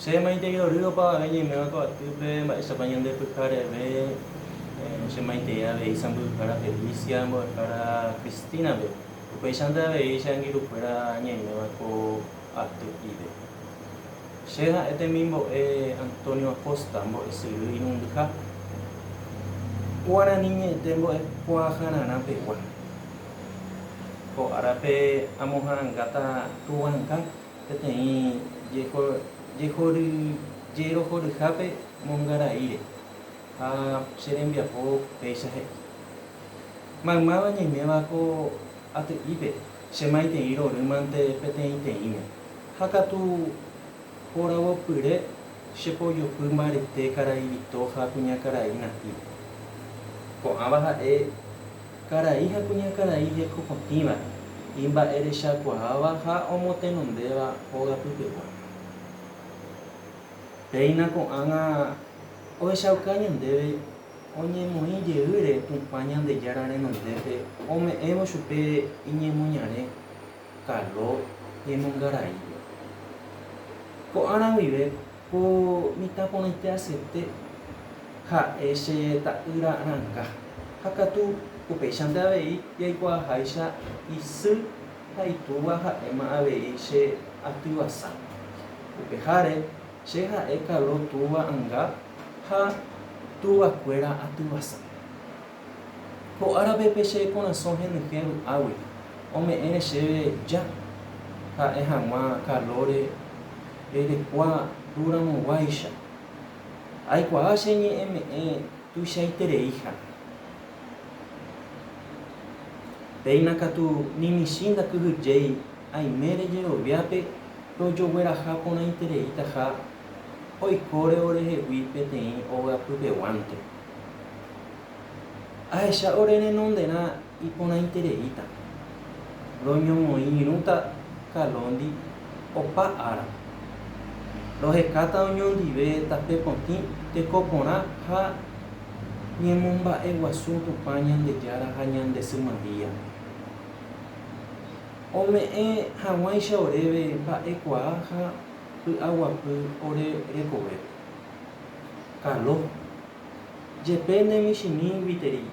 Che maitei rory opavave ñaiméva ko atýpe, mba'éichapa ñande pyhareve, che maitei avei sãmbyhyhára Felicia, mbo'ehára Cristina-pe. Upéichante avei che angirukuéra ñaiméva ko aty'ípe. Che ha'e temimbo'e Antonio Acosta mbo'esyry irundyha, Guarani ñe'ẽte mbo'ekuaahararã pegua. Ko árape amoha'angáta tuvanka peteĩ jerohoryhápe mongaraíre ha che rembiapo péicha he'i. Maymáva ñaiméva ko aty'ípe che maitei rorýmante peteĩteĩme, ha katu poravopyre che pojopy mbarete karai Vito ha kuñakarai Nati. Ko'ãva ha'e karai ha kuñakarai hekopotĩva, imba'erechakuaáva ha omotenondéva hogapypegua. Péina ko'ág̃a ohechauka ñandéve oñemoĩ jeýre Tupã Ñandejára renondépe ome'ẽvo chupe iñemoñare Kalo ñemongaraípe. Ko'ág̃a guive ko mitã porãite asyete ha'e che ta'ýra rãnga, ha katu upéichante avei jaikuaaháicha isy ha itúva ha'éma avei che atyvasa. Upeháre che ha'e Kalo túva anga ha tuvakuéra atyvasa. Ko árape pe che korasõ henyhẽ vy'águi, ome'ẽre chéve ja ha'e hag̃ua kalóre rerekua ruramoguáicha. Aikuaa che ñe'ẽme'ẽ tuichaitereiha. Péina katu ni michĩ ndakyhyjéi aime rejeroviápe rojogueraha porãitereitaha oikóre orehegui peteĩ ogapypeguánte. Ahecha ore renonderã iporãitereíta, roñomoĩrũta Kalóndi opa ára. Rohekáta oñondive tape potĩ, teko porã ha ñemomba'eguasu Tupã Ñandejára ha ñande Sy María. Ome'ẽ hag̃uáicha oréve mba'ekuaa ha py'aguapy ore rekovépe. Kalo. Jepe ne michĩmi guiteri,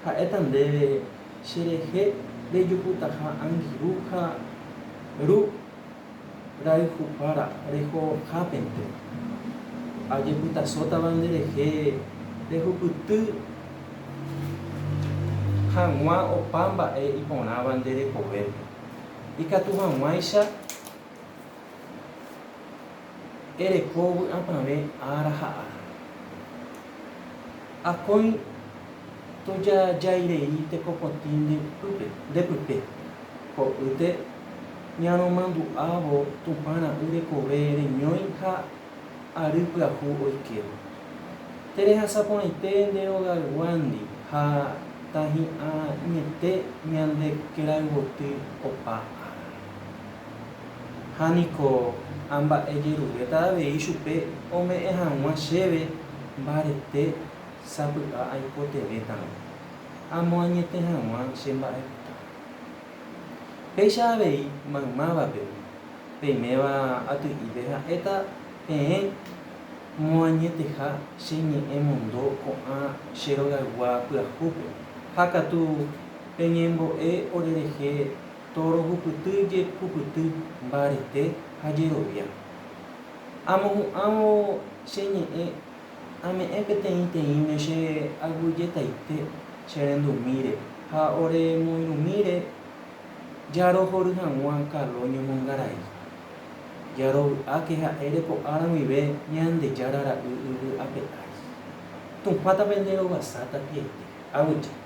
ha'éta ndéve che rehe rejuputaha angirũ ha ru rayhupára rehohápente. Ajepytasótava nde rehe rehupyty hag̃ua opa mba'e iporãva nde rekovépe, ikatu hag̃uáicha Ereko vy'apavẽ ára ha ára. Akói tojajairei tekopotĩ nde pype, ko'ýte ñaromandu'ávo Tupã Ra'y rekove reñói ha ary pyahu oikévo. Terehasa porãite nde rogayguándi ha tahi'ãñete ñande kerayvoty opa ára. Ha niko amba'ejeruréta avei chupe ome'ẽ hag̃ua chéve mbarete sapy'a aikotevẽtarõ, amoañete hag̃ua che mba'epota. Péicha avei maymávape peiméva aty'ípe ha'éta peẽ moañeteha che ñe'ẽ mondo ko'ã che rogaygua pyahúpe, ha katu peñembo'e orerehe Torohupyty jekupyty mbarete ha jerovia. Amohu'ãvo che ñe'ẽ ame'ẽ peteĩteĩme che aguyjetaite che rendumíre ha ore moirũmíre jarohory hag̃ua Kalo ñomongarai. Jarovy'áke ha'ére ko ára guive Ñandejára ra'y yvy ape ári. Tupã tapenderovasa tapiaite. Aguyje.